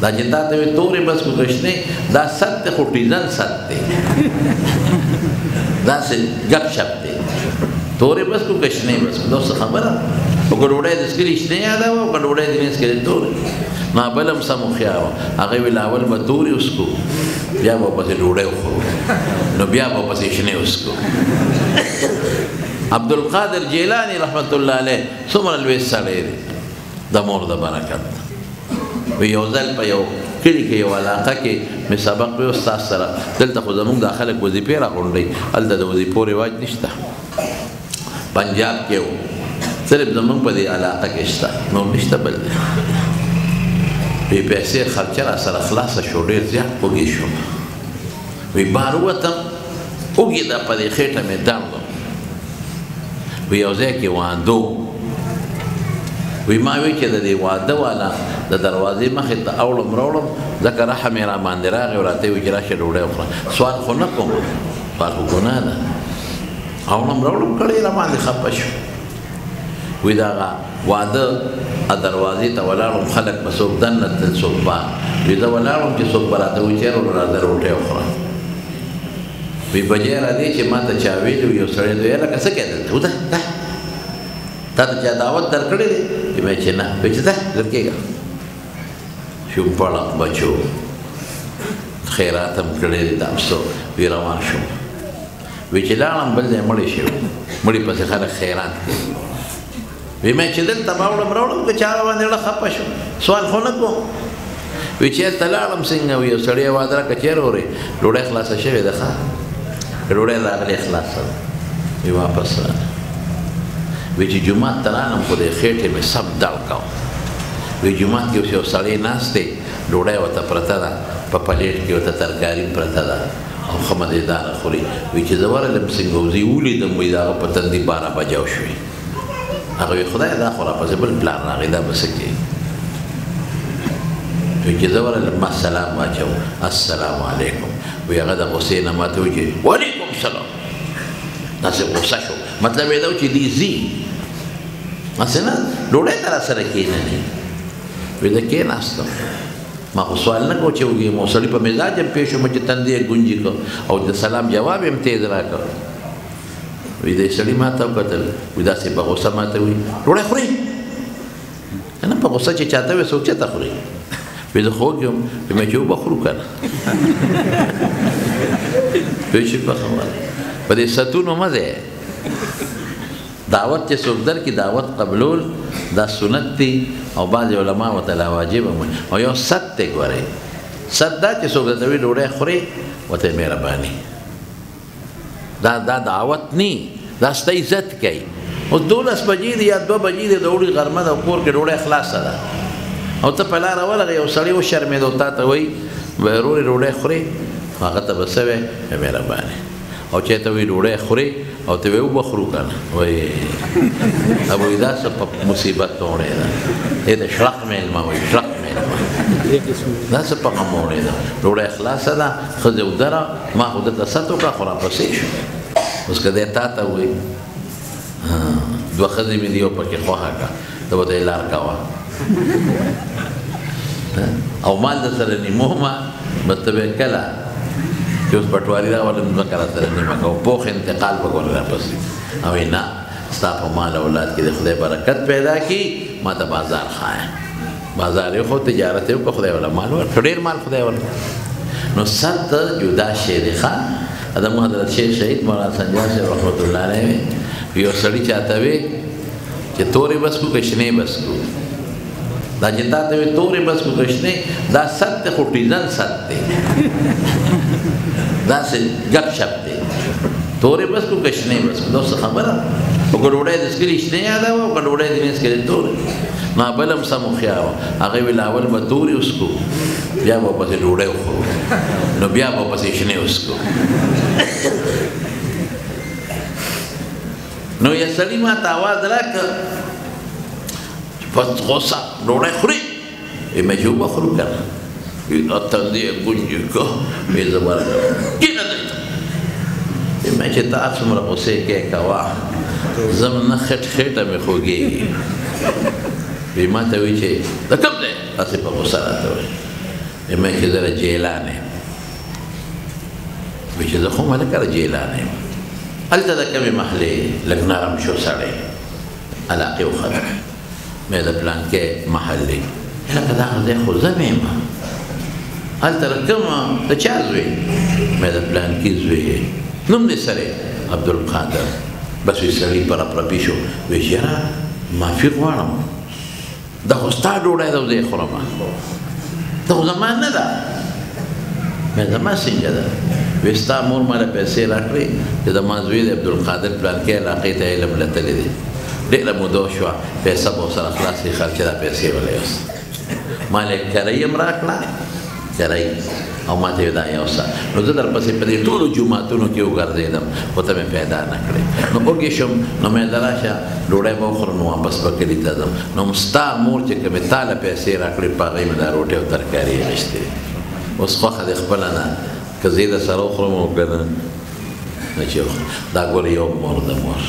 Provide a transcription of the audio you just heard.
دا چې تا ته وي تورې بس کو که شنې، دا ست دی خو ټیزن ست دی، داسې ګپ شپ دی. تورې بس کو که شنې بس کو، دا څه خبره؟ او که ډوډۍ د څکلي شنې یاده وه، او که ډوډۍ دې نه څکلې تورې. ما بل هم سم هوښیار وه، هغې ویل اول به تورې وڅکو، بیا به پسې ډوډۍ وخورو، نو بیا به پسې شنې وڅکو. عبدالقادر جیلانی رحمت الله علیه څومره لوی سړی دی، د مور د برکت. وی یو ځل په یو کلي کې یو علاقه کې مې سبق وی استاد سره. دلته خو زموږ دا خلک وظیفې راغونډوي، هلته د وظیفو رواج نشته. پنجاب کې و، صرف زموږ په دې علاقه کې شته، نور نشته بل دی. وی پیسې خرچه را سره خلاصه شو، ډېر زیات وږی شوم. وی بار ووتم، وږي ده په دې خېټه مې درد. وی یو ځای کې واندو، وی ما وی چې د دې واده والا د دروازې مخې ته اوړم راوړم، ځکه رحم یې را باندې راغی او راته یې ویل چې راشه ډوډۍ وخوره. سوال خو نه کوم، سوال خو ګناه ده. اوړم راوړم کړی را باندې خفه شو. وی دغه واده دروازې ته ولاړم، خلک به څوک دننه تلل څوک بهر. وی زه ولاړم چې څوک به راته وایي چې وروره راځه روټۍ وخوره. وی بجې را دی چې ما ته چا ویلي یو سړی دی، لکه څه کوې دلته؟ وځه ځه، تا ته چا دعوت درکړی دی؟ وی چې نه. وی چې ځه لر کېږه. شوم پړق بچو، خیرات هم کړی دی دا څه. وی روان شوم. وی چې لاړم بل ځای مړی شوی، مړي پسې خلک خیرات کوي. وی مې چې دلته به اوړم راوړم که چا راباندې زړه خفه شو، سوال خو نه کوم. وی چې هلته لاړم څنګه؟ وی یو سړی اواز راکړه چېرې اورې ډوډۍ خلاصه شوې ده، ښه ډوډۍ راغلې خلاصه ده. وی واپس راغلم. وی چې جومات ته راغلم خو د خېټې مې سم دړ کاوه. وی جومات کې اوس یو سړی ناست دی، ډوډۍ ورته پرته ده، په پلیټ کې ورته ترکاري پرته ده او ښه مزېداره خوري. وی چې زه ورغلم څنګه وزې ولیدم، وی د هغه په تندي 12 بجه وشوې. هغه وی خدای دا خو راپسې بل پلان راغی، دا به څه کوي؟ وی چې زه ورغلم ما سلام واچو، السلام علیکم. وی هغه د غصې نه ماته وویل چې وعلیکم السلام، داسې غصه شو. مطلب یې دا و چې دی ځي هسې نه ډوډۍ ته راسره کښېننې. وی زه کښېناستم، ما خو سوال نه کوو چې وږي یم، سړي په مزاج هم پېښ شوم چې تندی یې ګونجي کړ او د سلام جواب یې هم تېز راکړ. وی دې سړي ما ته وکتل، وی داسې په غوسه ما ته وویل ډوډۍ خورې؟ که نه په غوسه چې چاته وې څوک چېرته خوري؟ وی زه خوږ یم. وی مې چې وبه خورو که نه. پوه شوې په خبره؟ په دې ستونو مه ځې. دعوت چې څوک درکړي دعوت قبلول دا سنت دی، او بعضې علما ورته لا واجب هم وایي. او یو ست دی، ګورئ ست دا چې څوک درته وایي ډوډۍ خورې، ورته مهرباني، دا دعوت نی، دا ستا عزت کوي. اوس 12 بجې دي یا 2 بجې دي، د اوړي غرمه ده، کور کې ډوډۍ خلاصه ده، او ته په لاره ورغې یو سړی وشرمېد او تا ته وایي ورورې ډوډۍ خورې، هغه ته به څه وایې؟ مهرباني. او چې ته وایي ډوډۍ خورې او ته وایې وبه خورو که نه، وایي وایي دا څه په مصیبت وړی ده، دې ته شړق مېلمه وایي، شړق مېلمه، دا څه په غم وړی ده، ډوډۍ خلاصه ده، ښځې ودره، ما خو درته ست وکړه خو راپسې شو. اوس که دی تا ته وایي دوه ښځې مې دي یو پکې خوښه کړه، ته به ته یې لار کوه او مال در سره نیمومه، بس ته به یې کله چې اوس پټواري راولم ځمکه را سره نیمه کړه، او پوخ انتقال به ګورې راپسې. او وایي نه، ستا په مال اولاد کې د خدای برکت پیدا کړي، ما ته بازار ښایه. بازار یې خو تجارت یې وکړه، خدای وله مال ورکړ، ډېر مال خدای ورکړ. نو ست جدا شی دی. ښه زموږ حضرت شیخ شهید مولانا سنجار صاحب رحمت الله علیه یو سړي چاته وی چې تورې بس کو که شنې بس کو، دا چې تا ته وی تورې بس کو که شنې، دا ست دی خو ټیزن ست دی، داسې ګپ شپ دی، تورې بس کو که شنې بس کو، دا څه خبره؟ او که ډوډۍ د څکلي شنې یاده وه، او که ډوډۍ دې نه څکلې تورې. ما بل هم سم هوښیار وه، هغې ویل اول به تورې وڅکو، بیا به پسې ډوډۍ وخورو، نو بیا به پسې شنې وڅکو. نو یو سړي ما ته اواز راکړ چې په غوسه ډوډۍ خورې؟ وایي مې چې وبه خورو که نه. وایي دا تندی یې ګونجې کړ، وایي زه ورغلم، کښېنه دلته. وایي مې چې ته هر څومره غوسې کوې کوه، زه نه خټ خېټه مې خوږېږي. وایي ما ته وایي چې د کوم ځای؟ داسې په غوسه راته وایي. مې چې زه جیلان یم. وایي چې زه خو هلکه د جیلان یم. هلته د کومې محلې لږ نرم شو سړی، علاقې وخته، مې د پلانکې محلې، لکه دا ځای خو زه یم. هلته د کوم د چا زوی؟ مې د پلانکي زوی یې. نوم دې څه دی؟ عبدالقادر. بس وایي سړی په رپرپي شو، وایي چې یاره معافي غواړم، دا خو ستا ډوډۍ ده او زه یې خورم، دا خو زما نه ده. مې زما څنګه ده؟ وایي ستا مور ماله پیسې راکړې چې زما زوی د عبدالقادر پلانکې علاقې ته علم له تللی دی، ډېره موده وشوه، پیسه به ورسره خلاص کړي، خرچه دا پیسې وله یوسه. ما له کرۍ هم راکړه، کرۍ، او ما ته یې دا یوسه. نو زه درپسې په دې ټولو جوماتونو کې وګرځېدم، خو ته مې پیدا نه کړې. نو وږی شوم، نو مې له راشه ډوډۍ به وخورم، نو واپس به کلي ته ځم. نو ستا مور چې کومې تا له پیسې راکړې، په هغې مې دا روټۍ او ترکاري اخیستې. اوس خوښه دې خپله نه، که زه یې در سره وخورم او که نه، نه چې وخورم. دا ګوره یو مور د مور.